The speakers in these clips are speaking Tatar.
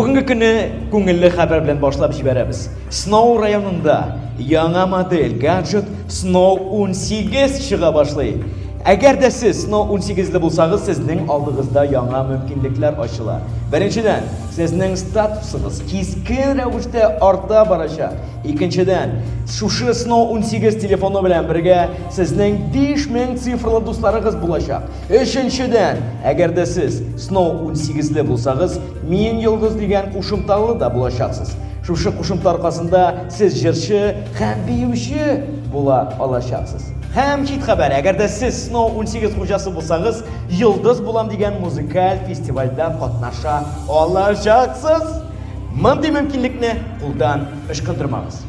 Бүгенге көнне күңелле хәбәр белән башлап җибәрәбез. Snow районында яңа модель гаджет Snow 18 чыга башлый. Әгәр дә сез Snow 18-ле булсагыз, сезнең алдыгызда яңа мөмкинлекләр ачыла. Беренчедән, сезнең статусыгыз кискен рәвештә арта барачак. Икенчедән, шушы Snow 18 телефоны белән бергә сезнең 5000 цифрлы дусларыгыз булачак. Өченчедән, әгәр дә сез Snow 18-ле булсагыз, Мин йолдыз дигән кушымталы да булачаксыз. Шушы кушымта аркасында сез җырчы һәм биюче була алачаксыз. Һәм хит хәбәр, әгәр дә сез Snow 18 хуҗасы булсагыз, Йолдыз булам дигән музыкаль фестивальдә катнаша алачаксыз. Мондый мөмкинлекне кулдан ычкындырмагыз.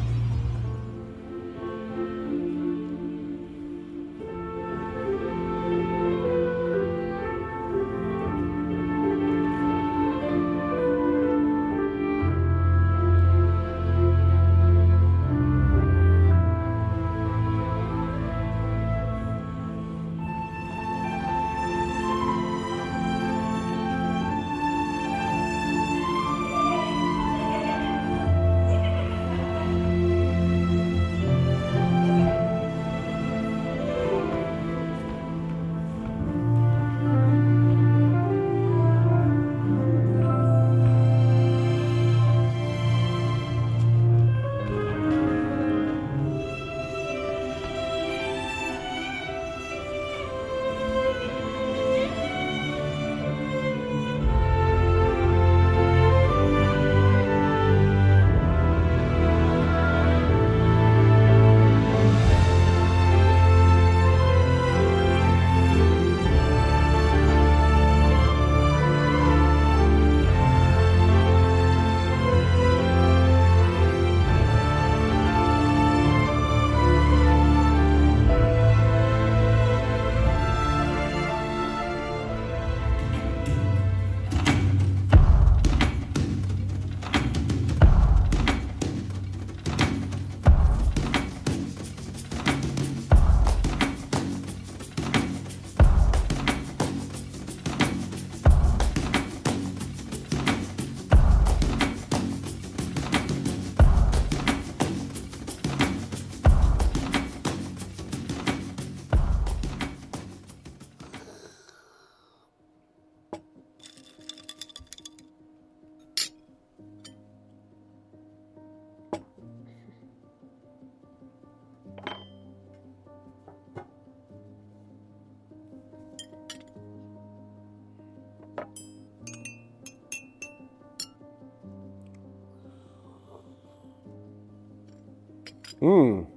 Мм.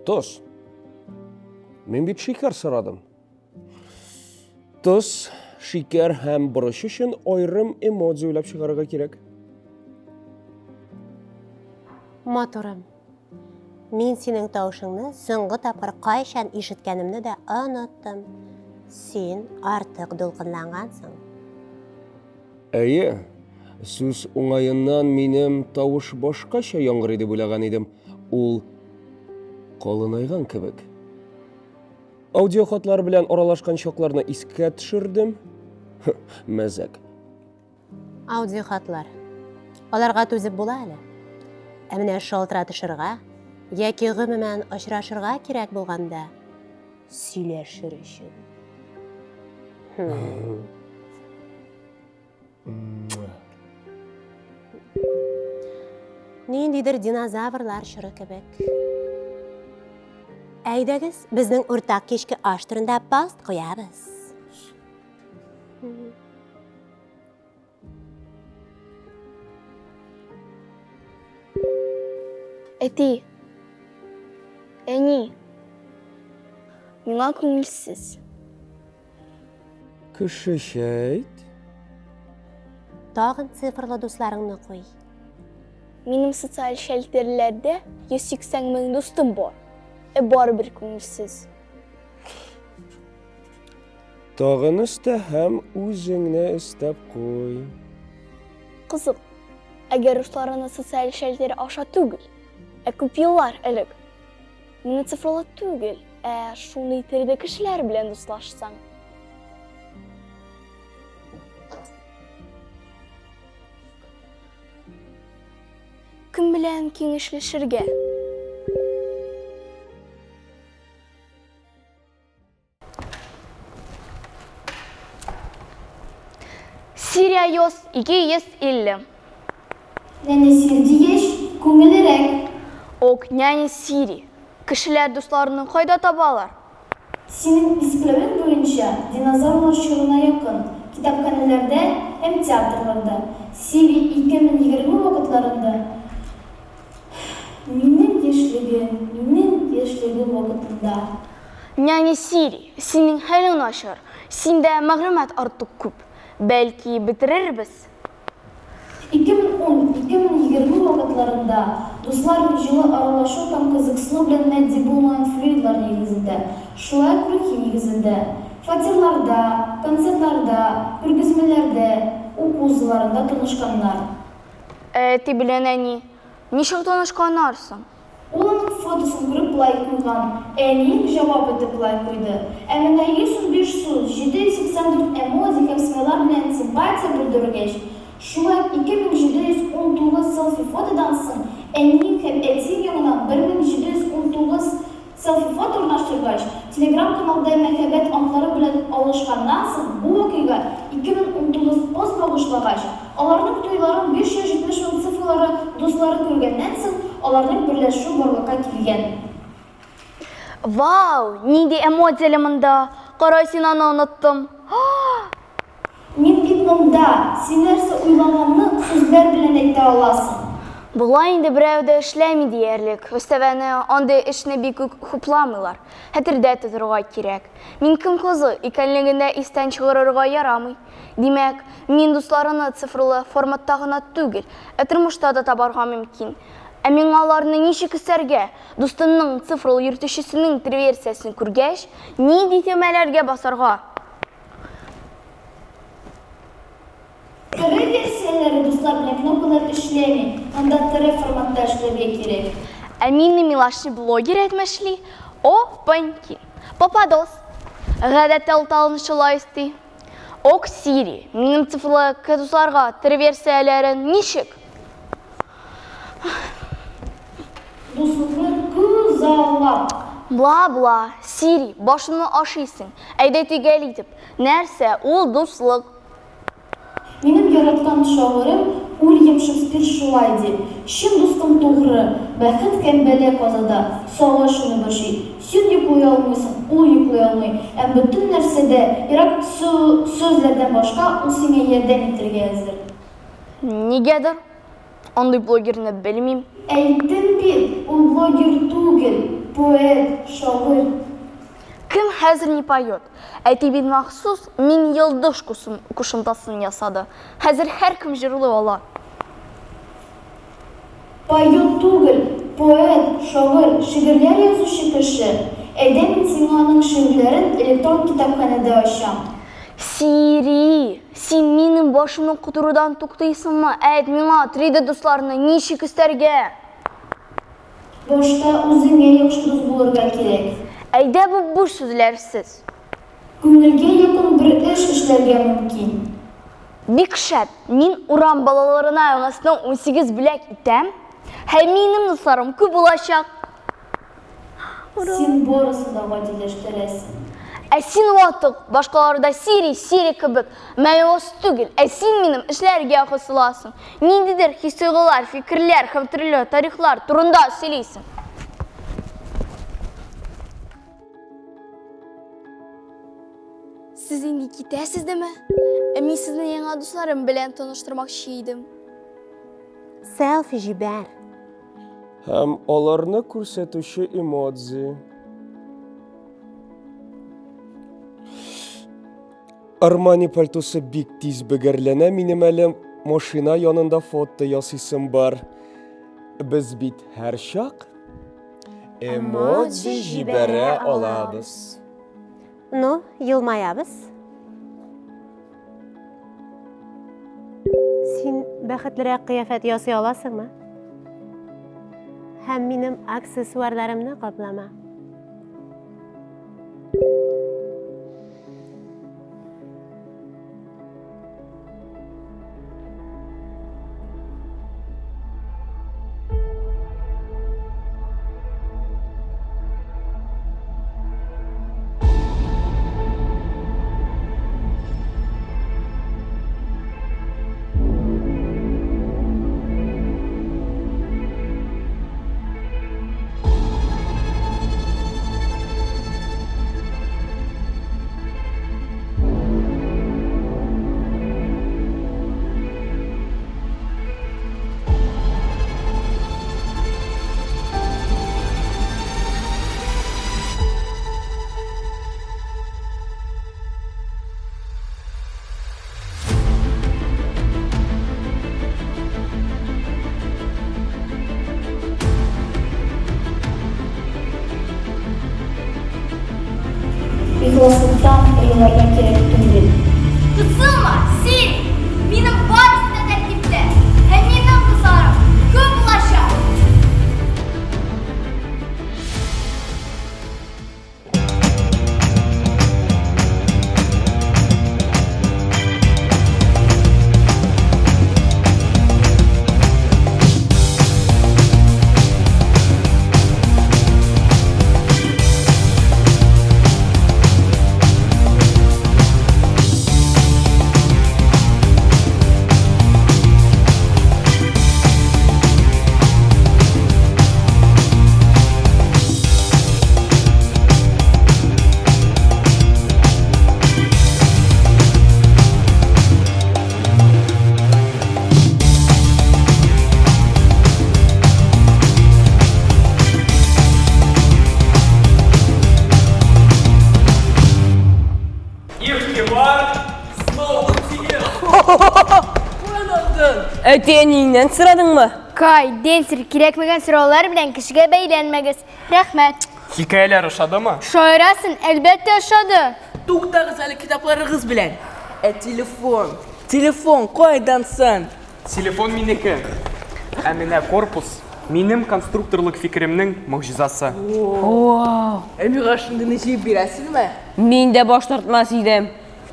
Тоз. Мин бит шикәр сорадым. Тоз, шикәр һәм борыч өчен аерым эмодзи уйлап чыгарырга кирәк. Матурым, мин синең тавышыңны соңгы тапкыр кайчан ишеткәнемне дә оныттым. Син артык дулкынлангансың. Әйе, сүз уңаеннан минем тавыш башкача яңгырый дип уйлаган идем. Ул калынайган кебек. Аудиохатлар белән аралашкан чакларны искә төшердем. Мәзәк. Аудиохатлар. Аларга түзеп була әле. Ә менә шалтыратышырга яки гомумән очрашырга кирәк булганда сөйләшер өчен. Ниндидер динозаврлар чоры кебек. Әйдәгез, безнең уртак кичке аш турында пост куябыз. Әти, әни, миңа күңелсез. Кешечә әйт. Тагын цифрлы дусларыңны куй. Минем социаль челтәрләрдә 180 мең дустым бар. Ә барыбер күңелсез. Тагын өстә һәм үзеңне өстәп куй. Кызык, әгәр русларны социаль челтәр аша түгел, ә күп еллар элек, менә цифрлы түгел, ә шундый тере кешеләр белән дуслашсаң. Кем белән киңәшләшергә? Сирия iOS 250. Нәни Сири дигәч, күңеллерәк. Ок, няня Сири. Кешеләр дусларны кайда табалар? Синең искләвең буенча, динозаврлар чорына якын, китапханәләрдә һәм театрларда. Сири 2020 вакытларында Минем яшьлегем, минем яшьлегем вакытында. Няня Сири, синең хәлең начар, синдә мәгълүмат артык күп. Бәлки, бетерербез? 2010-2020 вакытларында дуслар җылы аралашу һәм кызыксыну белән матди булмаган флюидлар нигезендә, шулай ук рухи нигезендә, фатирларда, концертларда, күргәзмәләрдә, уку залларында танышканнар. Ә әти белән әни ничек танышканнар соң? Ул аның фотосын күреп лайк куйган, әниең җавап итеп лайк куйды. Ә менә 115 сүз, 784 эмодзи һәм смайлар белән симпатия белдергәч, шулай ук 2719 селфи-фотодан соң әниең һәм әтиең яңадан 1719 Селфи-фото урнаштыргач, Телеграм-каналда мәхәббәт антлары белән алышканнан соң бу вакыйга 2019 пост багышлагач, аларның туйларын 570 мең цифрлары дуслары күргәннән соң, аларның берләшүе барлыкка килгән. Вау, нинди эмоцияле монда! Кара, син аны оныттым. Мин бит монда, син нәрсә уйлаганны сүзләр белән әйтә аласың. Болай инде берәү дә эшләми диярлек. Өстәвенә, андый эшне бик үк хупламыйлар. Хәтердә тотырга кирәк. Мин кем кызы икәнлеген дә истән чыгарырга ярамый. Димәк, мин дусларымны цифрлы форматта гына түгел, ә тормышта да табарга мөмкин. Ә миңа аларны ничек өстәргә? Дустымның цифрлы йөртүчесенең тере версиясен күргәч, нинди төймәләргә басарга? Тере версияләре дуслар белән кнопкалар эшләми, анда тере форматта эшләргә кирәк. Ә мине милашный блогер әйтмешли, Опаньки! Попадос! Гадәттә ул талны шулай өсти. Ок, Сири, минем цифрлы дусларга тере версияләрен ничек? Дуслыкны күзаллап. Бла-бла, Сири, башымны ашыйсың. Әйдә төгәл итеп, нәрсә ул дуслык? Минем яраткан шагыйрем Уильям Шекспир шулай ди, Чын дустың тугры, бәхет һәм бәла-казада сагыш аны борчый. Син йоклый алмыйсың, ул йоклый алмый, һәм бөтен нәрсәдә, ерак сө-сүзләрдән башка, ул сиңа ярдәм итәргә әзер. Нигәдер андый блогерны белмим. Әйттем бит, ул блогер түгел, поэт, шагыйрь. Кем хәзер не поет? Әти бит махсус Мин йолдыз кушымтасын ясады. Хәзер һәркем җырлый ала. Поет түгел, поэт, шагыйрь, шигырьләр язучы кеше. Әйдә мин сиңа аның шигырьләрен электрон китапханәдә ачам. Сири, син минем башымны котырудан туктыйсыңмы? Әйт миңа, 3D дусларны ничек өстәргә? Башта үзеңә яхшы дус булырга кирәк. Әйдә бу буш сүзләрсез. Күңелгә якын бер эш эшләргә мөмкин. Бик шәп! Мин урам балаларына яңа Snow 18 бүләк итәм, һәм минем дусларым күп булачак! Син барысын да гадиләштерәсең. Ә син ватык, башкалар да Сири, Сири кебек мәгънәсез түгел, ә син минем эшләргә кысыласың. Ниндидер хис-тойгылар, фикерләр һәм төрле тарихлар турында сөйлисең. Сез инде китәсез дәме? Ә мин сезне яңа дусларым белән таныштырмакчы идем. Селфи җибәр. Һәм аларны күрсәтүче эмодзи. Армани пальтосы бик тиз бөгәрләнә, минем әле машина янында фото ясыйсым бар. Без бит һәрчак эмодзи җибәрә алабыз. Ну, елмаябыз. Син бәхетлерәк кыяфәт ясый аласыңмы? Һәм минем аксессуарларымны каплама. Ихласлыктан оялырга кирәк түгел. Кысылма, син! Минем барысы да тәртиптә! Һәм минем дусларым күп булачак! Әти-әниеңнән сорадыңмы? Кай, Денсер, кирәкмәгән сораулар белән кешегә бәйләнмәгез. Рәхмәт. Хикәяләр ошадымы? Шаярасың, әлбәттә ошады. Туктагыз әле китапларыгыз белән. Ә телефон? Телефон кайдан соң? Телефон минеке. Ә менә корпус минем конструкторлык фикеремнең могҗизасы. Вау! Ә миңа шундыйны җыеп бирәсезме? Мин дә баш тартмас идем.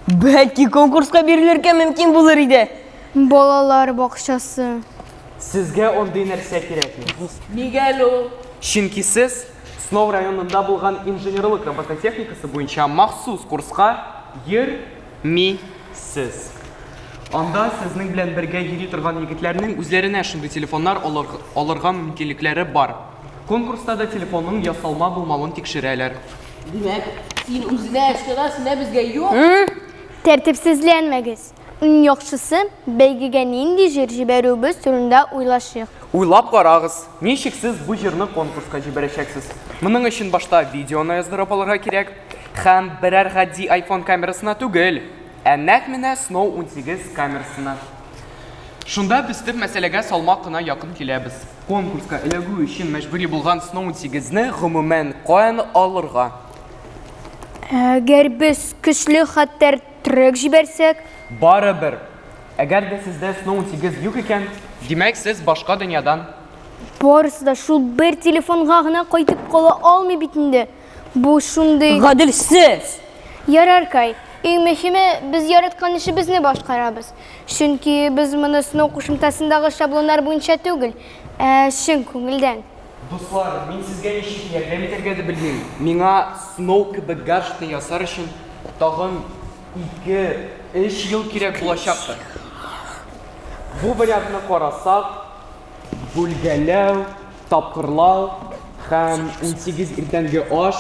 Бәлки конкурска бирелергә мөмкин булыр иде. Балалар бакчасы. Сезгә андый нәрсә кирәкми. Нигә әле ул? Чөнки сез Сноу районында булган инженерлык робототехникасы буенча махсус курска йөрмисез. Анда сезнең белән бергә йөри торган егетләрнең үзләренә шундый телефоннар алырга мөмкинлекләре бар. Конкурста да телефонның ясалма булмавын тикшерәләр. Димәк, син үзенә ышанасың, ә безгә юк? Тәртипсезләнмәгез. Иң яхшысы, бәйгегә нинди җыр җибәрүебез турында уйлашыйк. Уйлап карагыз, ничек сез бу җырны конкурска җибәрәчәксез? Моның өчен башта видеоны яздырып алырга кирәк. Һәм берәр гади iPhone камерасына түгел, ә нәкъ менә Snow 18 камерасына. Шунда без төп мәсьәләгә салмак кына якын киләбез. Конкурска эләгү өчен мәҗбүри булган Snow 18-не гомумән каян алырга? Әгәр без көчле хәтәр трек җибәрсәк? Барыбер. Әгәр дә сездә Snow 18 юк икән, димәк, сез башка дөньядан. Барысы да шул бер телефонга гына кайтып кала алмый бит инде. Бу шундый... Гаделсез! Ярар, Кай. Иң мөһиме, без яраткан эшебезне башкарабыз. Чөнки без моны сынау кушымтасындагы шаблоннар буенча түгел, ә чын күңелдән. Дуслар, мин сезгә ничек ярдәм итәргә дә белмим. Миңа Snow кебек гаджетны ясар өчен тагын ике-өч ел кирәк булачактыр. Бу вариантны карасак, бүлгәләү, тапкырлау һәм 18 иртәнге аш,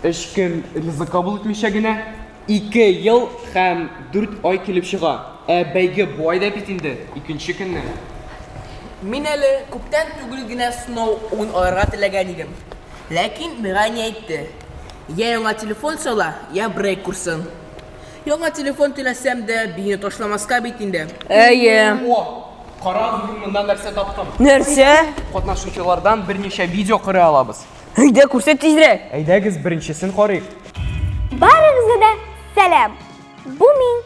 өч көн ризык кабул итмичә генә, Ике ел һәм дүрт ай килеп чыга. Ә бәйге бу айда бит инде, икенче көнне. Мин әле күптән түгел генә Snow 10 алырга теләгән идем. Ләкин миңа әни әйтте, я яңа телефон сала, я брейк курсын. Яңа телефон теләсәм дә, биюне ташламаска бит инде. Әйе. О, карагыз, мин монда нәрсә таптым. Нәрсә? Катнашучылардан берничә видео карый алабыз. Әйдә, күрсәт тизрәк. Әйдәгез, беренчесен карыйк. Барыгызга да сәлам! Бу мин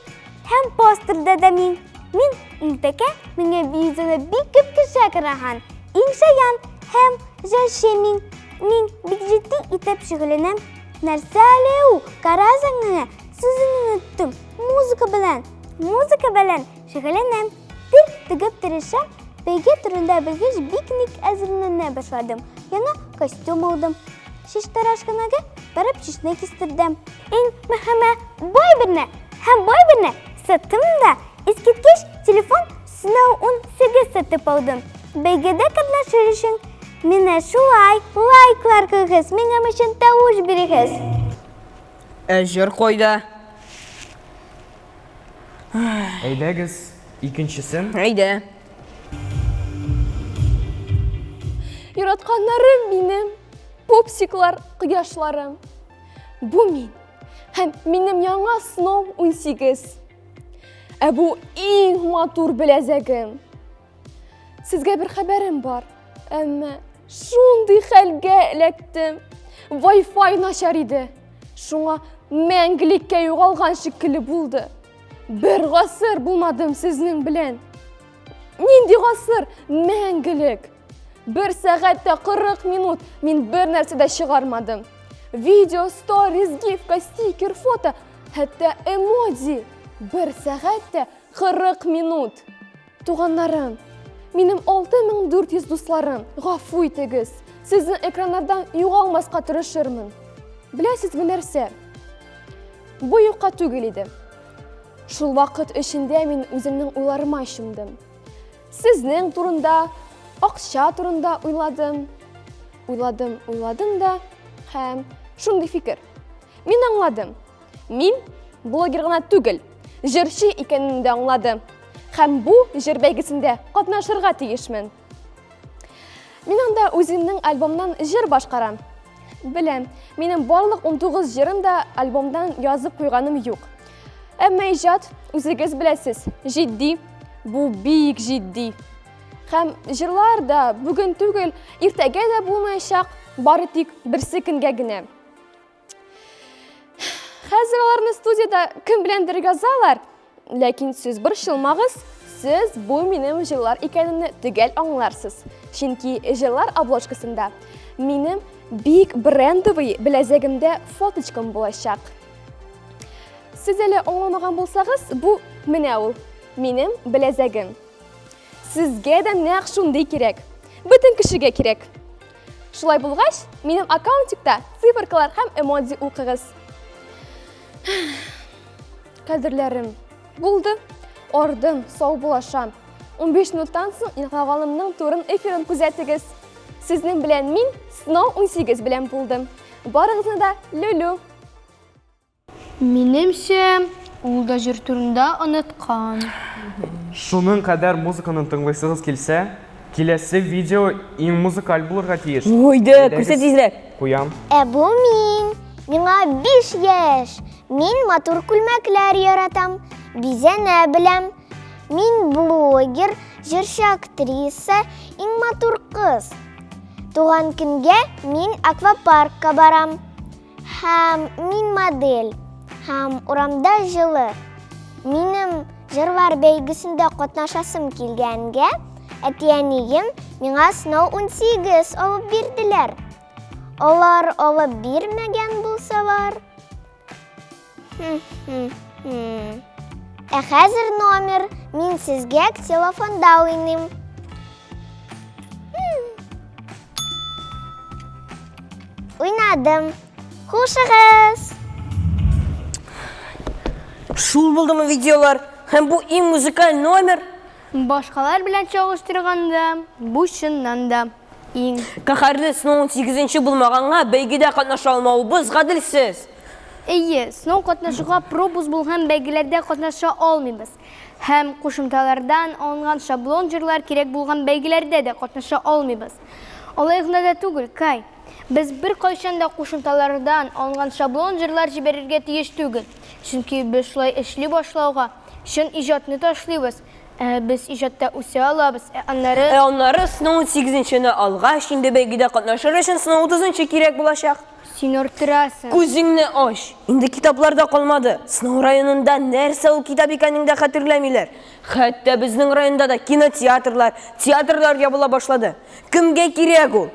һәм постерда да мин. Мин иң тәкә, миңа видеода бик күп кеше караган. Иң шаян һәм җырчы мин. Мин бик җитди итеп шөгыльләнәм. Нәрсә әле ул? Карасаң гына, сүзен оныттым. Музыка белән, музыка белән шөгыльләнәм. Тел тегеп тырышам, бәйге турында белгәч бик нык әзерләнә башладым. Яңа костюм алдым. Чәчтарашханәгә барып чәчне кистердем. Иң мөһиме, бай берне һәм бай берне саттым да, искиткеч телефон Snow 18 сатып алдым. Бәйгедә катнашыр өчен менә шулай лайклар куйгыз, минем өчен тавыш бирегез. Ә җыр кайда? Әйдәгез, икенчесен. Әйдә. Яратканнарым минем, пупсиклар, кояшларым. Бу мин һәм минем яңа Snow 18. Ә бу иң матур беләзәгем. Сезгә бер хәбәрем бар. Әмма шундый хәлгә эләктем. Wi-Fi начар иде. Шуңа Мәңгелеккә югалган шикелле булды. Бер гасыр булмадым сезнең белән. Нинди гасыр? Мәңгелек. Бер сәгать тә 40 минут мин бер нәрсә дә чыгармадым. Видео, сторис, гифка, стикер, фото, хәтта эмодзи. Бер сәгать тә 40 минут. Туганнарым, минем 6400 дусларым, гафу итегез. Сезнең экраннардан югалмаска тырышырмын. Беләсезме нәрсә? Бу юкка түгел иде. Шул вакыт эчендә мин үземнең уйларыма чумдым. Сезнең турында, акча турында уйладым. Уйладым, уйладым да һәм шундый фикер. Мин аңладым. Мин блогер гына түгел, җырчы икәнемне дә аңладым. Һәм бу җыр бәйгесендә катнашырга тиешмен. Мин анда үземнең альбомнан җыр башкарам. Беләм, минем барлык 19 җырым да альбомнан язып куйганым юк. Әмма иҗат, үзегез беләсез, җитди, бу бик җитди. Һәм җырлар да бүген түгел, иртәгә дә булмаячак, бары тик берсе көнгә генә. Хәзер аларны студиядә кем беләндер язалар, ләкин сез борчылмагыз, сез бу минем җырлар икәнемне төгәл аңларсыз. Чөнки җырлар обложкасында минем бик брендовый беләзегемдә фоточкам булачак. Сез әле аңламаган булсагыз, бу менә ул, минем беләзегем. Сезгә дә нәкъ шундый кирәк. Бөтен кешегә кирәк. Шулай булгач, минем аккаунтикта циферкалар һәм эмодзи укыгыз. Кадерләрем, булды. Ардым, сау булашам. 15 минуттан соң Илһагалымның турын эфирын күзәтегез. Сезнең белән мин Snow 18 белән булдым. Барыгызны да люлю! Минемчә, ул да җыр турында оныткан. Шуның кадәр музыканы тыңлыйсыгыз килсә, киләсе видео иң музыкаль булырга тиеш. Әйдә, Әйдәгез, күрсәт тизрәк. Куям. Ә бу мин. Миңа 5 яшь. Мин матур күлмәкләр яратам, бизәнә беләм. Мин блогер, җырчы актриса, иң матур кыз. Туган көнгә мин аквапаркка барам. Һәм мин модель. Һәм урамда җылы. Минем җырлар бәйгесендә катнашасым килгәнгә, әти-әнием миңа Snow 18 алып бирделәр. Алар алып бирмәгән булсалар. Ә хәзер номер мин сезгә телефонда уйныйм. Уйнадым. Хушыгыз! Шул булдымы видеолар? Һәм бу иң музыкаль номер? Башкалар белән чагыштырганда, бу чыннан да иң. Каһәрле Сноу унсигезенче булмаганга бәйгедә катнаша алмавыбыз гаделсез. Әйе, Сноу катнашуга пропуск булган бәйгеләрдә катнаша алмыйбыз. Һәм кушымталардан алынган шаблон җырлар кирәк булган бәйгеләрдә дә катнаша алмыйбыз. Алай гына да түгел, Кай. Без беркайчан да кушымталардан алынган шаблон җырлар җибәрергә тиеш түгел. Чөнки без шулай эшли башлауга, чын иҗатны ташлыйбыз. Ә без иҗатта үсә алабыз, ә аннары. Ә аннары Сноу сигезенчене алгач, инде бәйгедә катнашыр өчен Сноу утызынчы кирәк булачак. Син арттырасың. Күзеңне ач! Инде китаплар да калмады. Сноу районында нәрсә ул китап икәнен дә хәтерләмиләр. Хәтта безнең районда да кинотеатрлар, театрлар ябыла башлады. Кемгә кирәк ул?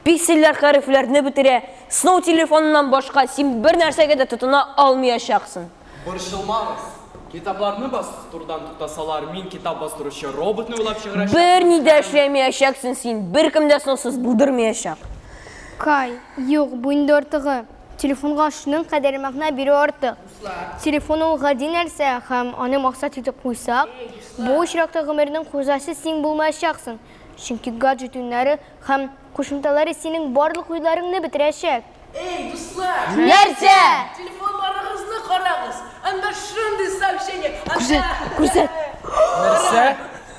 Пиксельләр хәрефләрне бетерә. Сноу телефоныннан башка син бер нәрсәгә дә тотына алмыячаксың. Борчылмагыз! Китапларны бастырудан туктасалар, мин китап бастыручы роботны уйлап чыгарачакмын. Берни дә эшләмиячәксең син, беркем дә сноусыз булдырмыячак. Кай, юк, бу инде артыгы. Телефонга шуның кадәр мәгънә бирү артык. Телефон ул гади нәрсә һәм аны максат итеп куйсак, бу очракта гомернең хуҗасы син булмаячаксың, чөнки гаджет уеннары һәм кушымталары синең барлык уйларыңны бетерәчәк. Эй, дуслар! Нәрсә? Телефоннарыгызны карагыз! Анда шундый сообщение! Күрсәт, күрсәт! Нәрсә?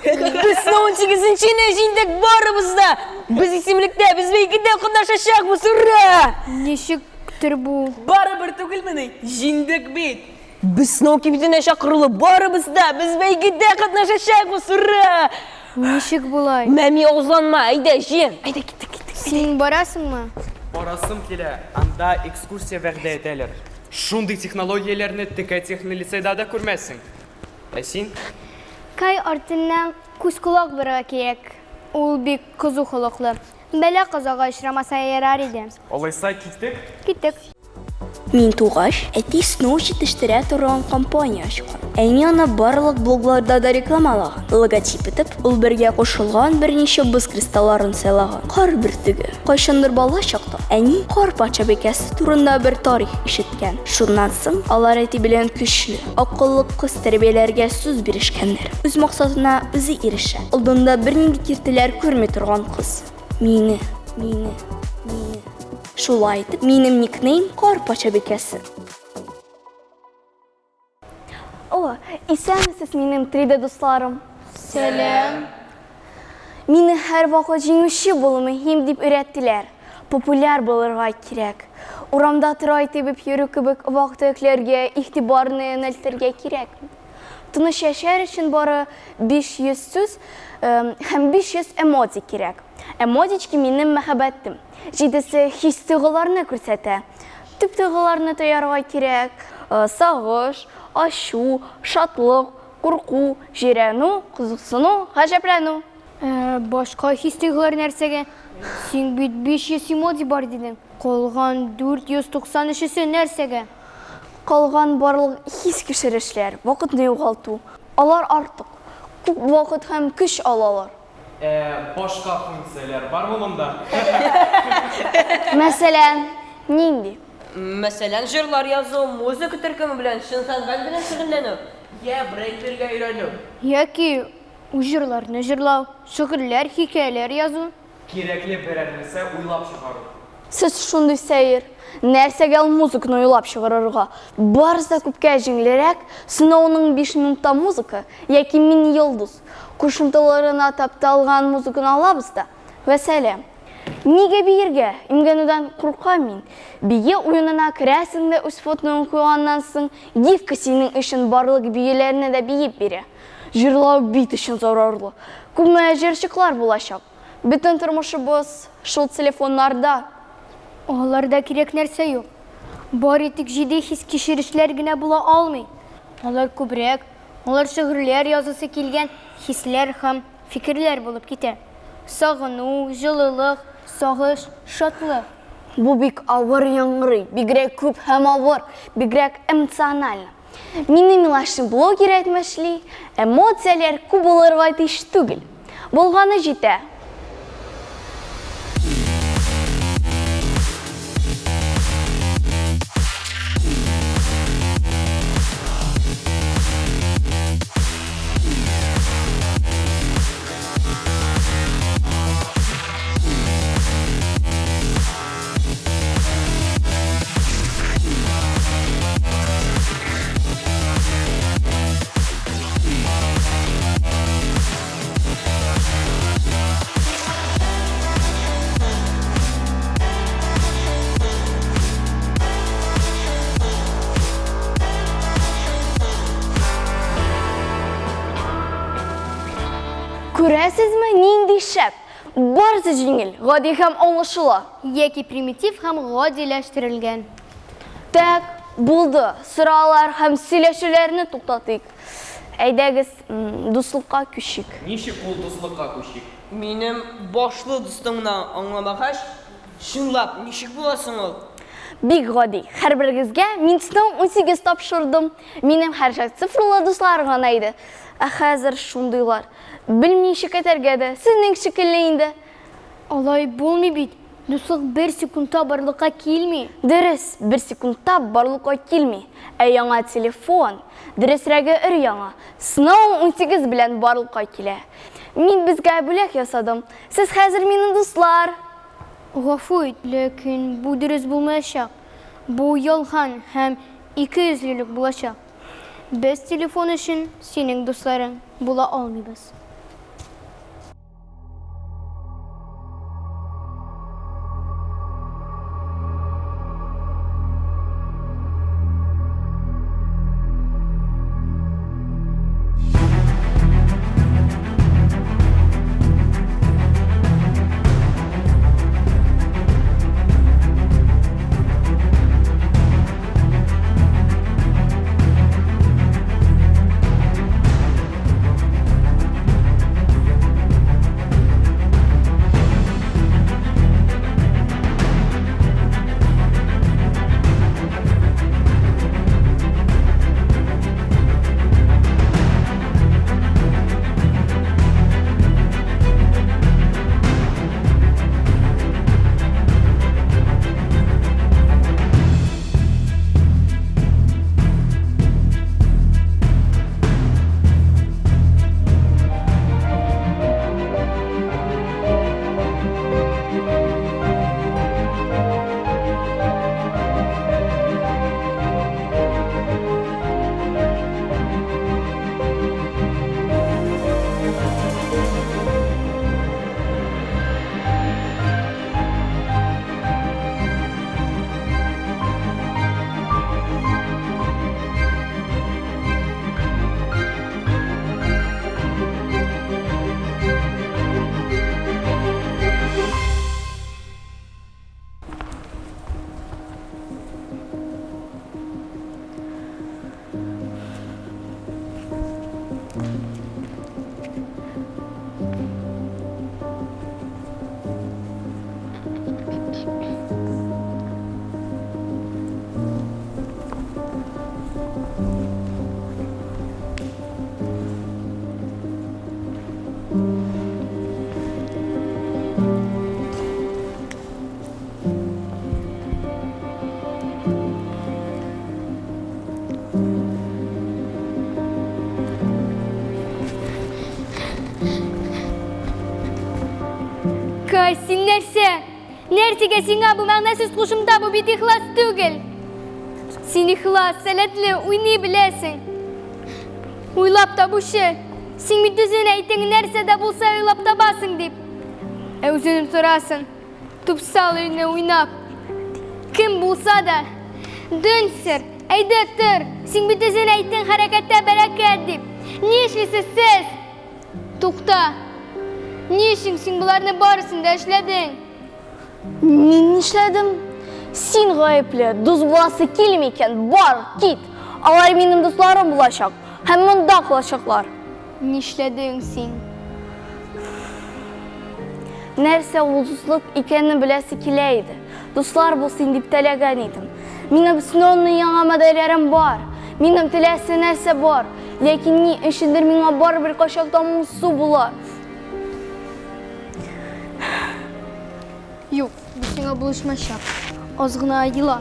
Без 18-нчене җиңдек барыбыз да! Без исемлектә, без бәйгедә катнашачакбыз, ура! Ничектер бу? Барыбер түгелмени? Җиңдек бит! Без Сноу кибетенә чакырулы барыбыз да, без бәйгедә катнашачакбыз, ура! Ничек болай? Мәми авызланма, әйдә, җиң! Әйдә, киттек, киттек. Син барасыңмы? Барасым килә, анда экскурсия вәгъдә итәләр. Шундый технологияләрне текә технолицейда да күрмәссең. Ә син? Кай артыннан күз-колак булырга кирәк. Ул бик кызу холыклы. Бәла-казага очрамаса ярар иде. Алайса, киттек? Киттек. Мин тугач, әти Snow җитештерә торган компания ачкан. Әни аны барлык блогларда да рекламалаган. Логотип итеп, ул бергә кушылган берничә боз кристалларын сайлаган. Кар бөртеге. Кайчандыр бала чакта әни Кар патшабикәсе турында бер тарих ишеткән. Шуннан соң алар әти белән көчле, акыллы кыз тәрбияләргә сүз бирешкәннәр. Үз максатына үзе ирешә, алдында бернинди киртәләр күрми торган кыз. Мине, мине, мине. Шулай итеп, минем никнейм Кар патшабикәсе. О, исәнмесез, минем 3D дусларым. Сәлам. Мине һәрвакыт җиңүче булу мөһим дип өйрәттеләр. Популяр булырга кирәк. Урамда трай тибеп йөрү кебек вак-төякләргә игътибарны юнәлтергә кирәкми. Тыныч яшәр өчен бары 500 сүз һәм 500 эмодзи кирәк. Эмодички минем мәхәббәтем. Җидесе хис-тойгыларны күрсәтә. Төп тойгыларны тоярга кирәк, сагыш, ачу, шатлык, курку, җирәнү, кызыксыну, гаҗәпләнү. Башка хис-тойгылар нәрсәгә? Син бит 500 эмодзи бар дидең. Калган 493-се нәрсәгә? Калган барлык хис-кичерешләр, вакытны югалту. Алар артык күп вакыт һәм көч алалар. Ә башка функцияләр бармы монда? Мәсәлән, нинди? Мәсәлән, җырлар язу, музыка төркеме белән, чын сәнгать белән шөгыльләнү. Йә брейк бирергә өйрәнү. Яки үз җырларны җырлау, шигырьләр, хикәяләр язу. Кирәкле берәр нәрсә уйлап чыгару. Сез шундый сәер. Нәрсәгә ул музыканы уйлап чыгарырга? Барысы да күпкә җиңелрәк, Сноуның 5 минутта музыка яки Мин йолдыз кушымталарына тапталган музыканы алабыз да, вәссәлам. Нигә биергә? Имгәнүдән куркам мин. Бию уенына керәсең дә үз фотоңны куйганнан соң, гифка синең өчен барлык биюләрне дә биеп бирә. Җырлау бит өчен зарарлы. Күпме җырчыклар булачак. Бөтен тормышыбыз шул телефоннарда. Аларда кирәк нәрсә юк. Бары тик җиде хис-кичерешләр генә була алмый. Алар күбрәк, алар шигырьләр язасы килгән хисләр һәм фикерләр булып китә. Сагыну, җылылык, сагыш, шатлык. Бу бик авыр яңгырый, бигрәк күп һәм авыр, бигрәк эмоционально. Мине милашный блогер әйтмешли, эмоцияләр күп булырга тиеш түгел. Булганы җитә. Күрәсезме, нинди шәп! Барысы җиңел, гади һәм аңлашыла. Яки примитив һәм гадиләштерелгән. Так, булды, сораулар һәм сөйләшүләрне туктатыйк. Әйдәгез, дуслыкка күчик. Ничек ул дуслыкка күчик? Минем башлы дустыңны аңламагач, чынлап ничек була соң ул? Бик гади, һәрберегезгә мин Snow 18 тапшырдым. Минем һәрчак цифрлы дуслар гына иде. Ә хәзер шундыйлар. Белмим ничек әйтергә дә, сезнең шикелле инде. Алай булмый бит, дуслык бер секундта барлыкка килми. Дөрес, бер секундта барлыкка килми. Ә яңа телефон, дөресрәге өр-яңа, Snow 18 белән барлыкка килә. Мин безгә бүләк ясадым. Сез хәзер минем дуслар. Гафу ит, ләкин бу дөрес булмаячак. Бу ялган һәм икейөзлелек булачак. Без телефон өчен синең дусларың була алмыйбыз. Ай, син нәрсә? Нәрсәгә сиңа бу мәгънәсез кушымта, бу бит ихлас түгел. Син ихлас, сәләтле, уйный беләсең. Уйлап табучы. Син бит үзең әйтең, нәрсә дә булса уйлап табасың дип. Ә үзең торасың. Тупсал өйне уйнап. Кем булса да, Дөнсер, әйдә тор, син бит үзең әйттең хәрәкәттә бәрәкәт дип. Ни эшлисез сез? Тукта! Ни өчен син боларны барысын да эшләдең? Мин нишләдем? Син гаепле, дус буласы килми икән, бар, кит! Алар минем дусларым булачак һәм монда калачаклар. Нишләдең син? Нәрсә ул дуслык икәнен беләсе килә иде. Дуслар булсын дип теләгән идем. Минем Сноуның яңа модельләрем бар. Минем теләсә нәрсә бар. Ләкин ни өчендер миңа барыбер кайчакта моңсу була. Юк, бу сиңа булышмачак. Аз гына ела.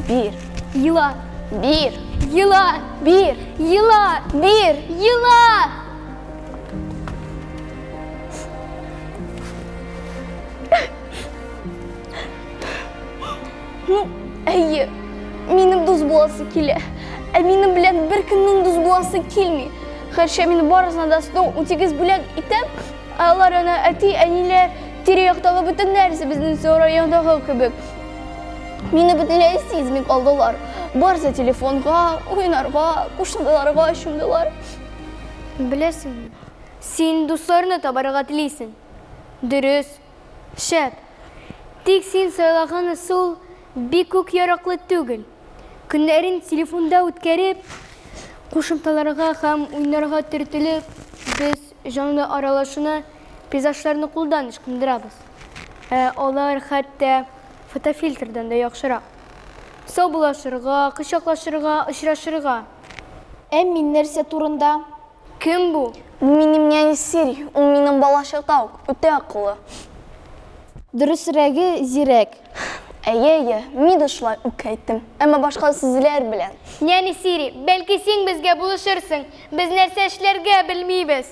Бир. Ела. Бир. Ела. Бир. Ела. Бир. Ела. Ну, әйе, минем дус буласы килә. Ә минем белән беркемнең дус буласы килми. Хәрчә мин барысына да 118 бүләк итәм, ә алар аны әти, әниләр, тирә-яктагы бөтен нәрсә безнең райондагы кебек. Мине бөтенләй сизми калдылар. Барысы телефонга, уйнарга, кушымталарга чумдылар. Беләсеңме, син дусларны табарга телисең. Дөрес, шәп. Тик син сайлаган ысул бик үк яраклы түгел. Көннәрен телефонда үткәреп, кушымталарга һәм уйнарга төртелеп, без җанлы аралашуны, пейзажларны кулдан ычкындырабыз. Ә алар хәтта фотофильтрдан да яхшырак. Саубуллашырга, кочаклашырга, очрашырга. Ә мин нәрсә турында? Кем бу? Бу минем няня Сири, ул минем балачакта ук үтә акыллы. Дөресрәге, зирәк. Әйе, әйе, мин дә шулай ук әйттем, әмма башка сүзләр белән. Няня Сири, бәлки син безгә булышырсың, без нәрсә эшләргә белмибез.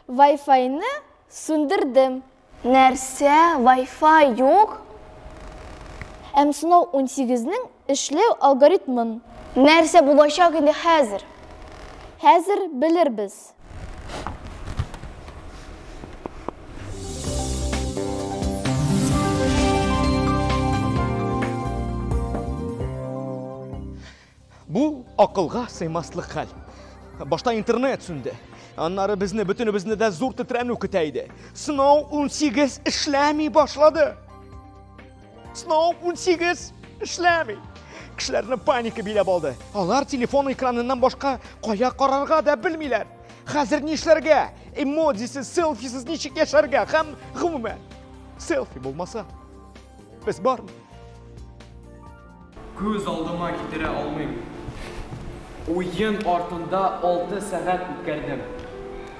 Вай-файны сүндердем. Нәрсә? Вай-фай юк? Һәм сынау унсигезнең эшләү алгоритмын. Нәрсә булачак инде хәзер? Хәзер белербез. Бу акылга сыймаслык хәл. Башта интернет сүнде. Аннары безне бөтенебезне дә зур тетрәнү көтә иде. Сынау 18 эшләми башлады. Сынау 18 эшләми. Кешеләрне паника биләп алды. Алар телефон экраныннан башка кая карарга да белмиләр. Хәзер нишләргә? Эмодзисез, селфисез ничек яшәргә? Һәм гомумән, селфи булмаса, без бармы? Күз алдыма китерә алмыйм. Уен артында 6 сәгать үткәрдем.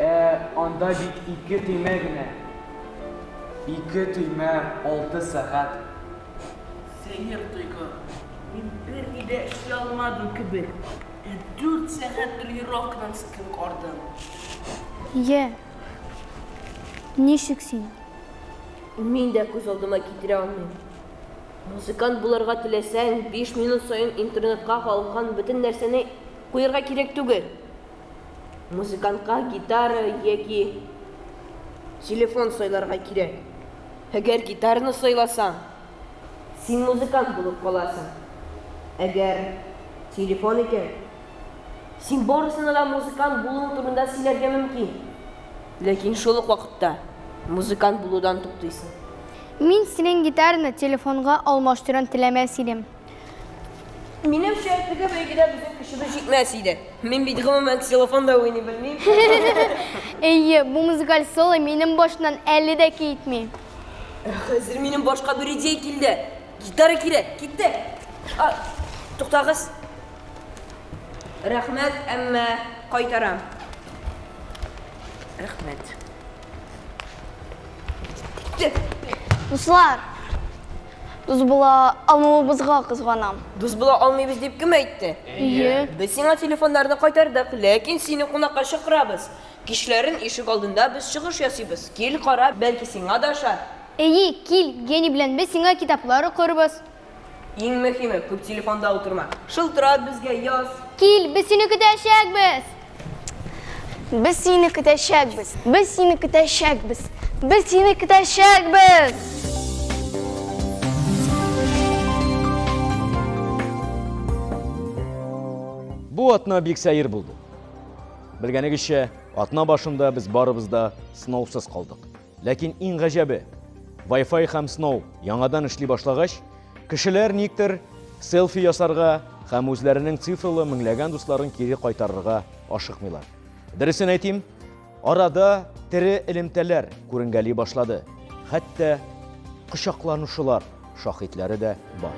Ә анда бит ике төймә генә. Ике төймә, 6 сәгать. Сәер тойгы. Мин берни дә эшли алмадым кебек. Ә дүрт сәгать тренировкадан соң кебек ардым. Йә, ничек син? Мин дә күз алдыма китерә алмыйм. Музыкант булырга теләсәң, 5 минут саен интернетка калган бөтен нәрсәне куерга кирәк түгел. Музыкантка гитара яки телефон сайларга кирәк. Әгәр гитараны сайласаң, син музыкант булып каласың. Әгәр телефон икән, син барысына да музыкант булуың турында сөйләргә мөмкин. Ләкин шул ук вакытта музыкант булудан туктыйсың. Мин синең гитараны телефонга алмаштыруын теләмәс идем. Минемчә, теге бәйгедә безнең көчебез җитмәс иде. Мин бит гомумән ксилофонда уйный белмим. Әйе, бу музыкаль соло минем башымнан әле дә китми. Ә хәзер минем башка бер идея килде. Гитара кирәк, киттек. А, туктагыз. Рәхмәт, әмма кайтарам. Рәхмәт. Дуслар, дус була алмавыбызга кызганам. Дус була алмыйбыз дип кем әйтте? Әйе. Без сиңа телефоннарны кайтардык, ләкин сине кунакка чакырабыз. Кичләрен ишек алдында без чыгыш ясыйбыз. Кил, кара, бәлки сиңа да ошар. Әйе, кил, Гений белән без сиңа китаплар укырбыз. Иң мөһиме, күп телефонда утырма. Шылтырат безгә, яз. Кил, без сине көтәчәкбез! Без сине көтәчәкбез! Без сине көтәчәкбез! Без сине көтәчәкбез! Бу атна бик сәер булды. Белгәнегезчә, атна башында без барыбыз да сынаусыз калдык. Ләкин иң гаҗәбе, Wi-Fi һәм Snow яңадан эшли башлагач, кешеләр никтер селфи ясарга һәм үзләренең цифралы меңләгән дусларын кире кайтарырга ашыкмыйлар. Дөресен әйтим, арада тере элемтәләр күренгәли башлады. Хәтта кочакланушылар шаһитләре дә бар.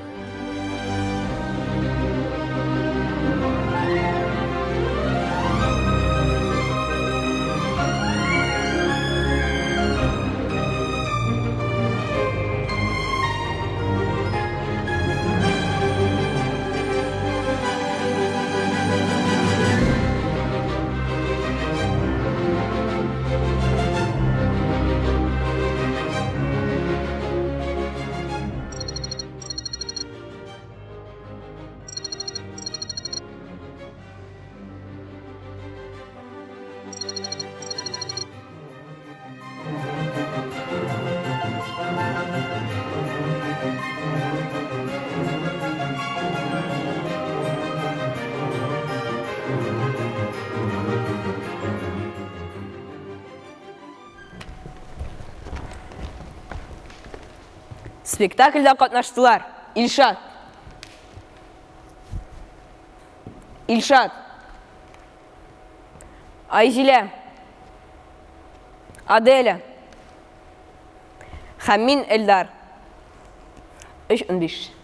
Спектакльдә катнаштылар Илшат, Илшат, Айзилә, Аделя һәм мин Эльдар. 3.15.